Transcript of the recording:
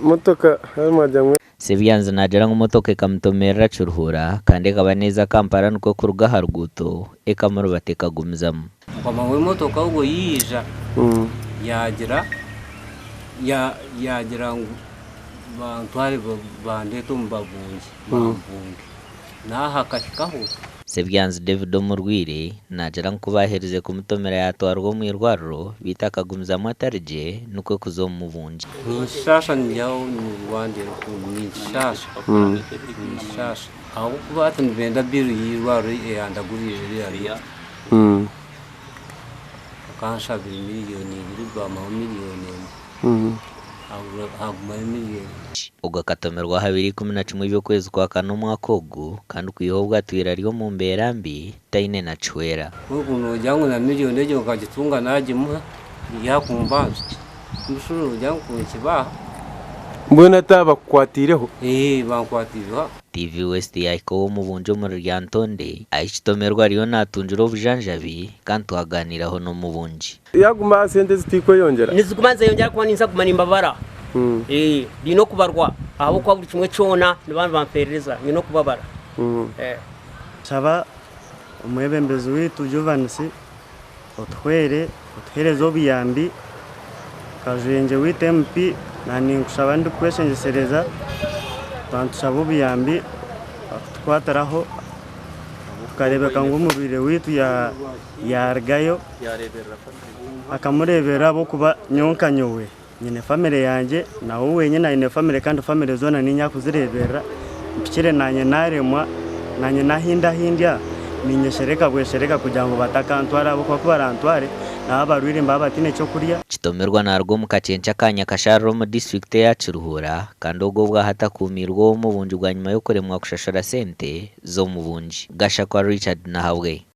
Motoka mwagira ngu. Sebyanzi naagira ngu motoka ekamutomerera Kiruhura kandi ekaba neeza Kampala nikwo kuruga aha ruguuto ekamuribata ekagumizamu. Mukama w'emotoka ogwo yaija yaagira yaagira ngu bantware bandeete omu babungi bambunge. N'aha akahikaho. Sebyanzi David omurwaire naagira ngu ku baaherize kumutomera yaatwarwa omu irwariro beitu akagumizamu atari gye nikwo kuza omu mubungi. Ninkishaasha nyihaho nirwanda erukundo ninkishaasha ninkishaasha ahabw'okuba hati nibenda bill y'eirwariro eyandaguriire eriya doctor bakanshabira miriyoni ibiri bampaho miriyoni emwe. Hagumayo miriyoni. Ogu akatomerwa aha biro 11 by'okwezi kwa kana omwaka ogu kandi kwiha obwo atwire ari omu mbeera mbi taine na kihwera. Ogu noogira ngu na miriyoni egyo nkagitunga naagimuha yaakumbanja mbusha noogira ngu nkibaha. Mbwenu hati aba bakukwatiireho? Eeh bankwatiireho. TV West yaahika ow'omubungi omuri Lyantonde ahi Kitomerwa ariyo naatungira obujanjabi kandi twagaaniiraho n'omubungi. Yaguma aha sente ezitikweyongyera. Niziguma nizeyongyera ahakuba ninza kuguma nimbabara. Biine okubarwa ahabw'okuba buri kimwe kyona nibaba nibamperereza nyine okubabara. Shaba omwebembezi waitu Jovanus otuhwere otuhereze obuyambi, Kajwengye waitu MP na ninkushaba ndikukweshengyesereza twantushaba obuyambi kutukwatiraho kukarebeka ngu omurwaire waitu yarugayo akamureberera ahabw'okuba nyowe nka nyowe nyine famire yangye nawe wenyine aine famire kandi famire zoona ninye arikuzireberera mpikire nanye naremwa nanye nahindi ahu ndi aha ninyeshereka bweshereka kugira ngu batakantwara ahabw'okuba kubarantware nabo abarwaire nibaba bataine ky'okurya. Kitomerwa naruga omu kakyekye aka Nyakasharara omu disiturikiti eya Kiruhura kandi ogwo obwahati akuumiirwe ow'omubungi bwanyima y'okuremwa kushashura sente z'omubungi. Gashakwa Richard Nahabwe.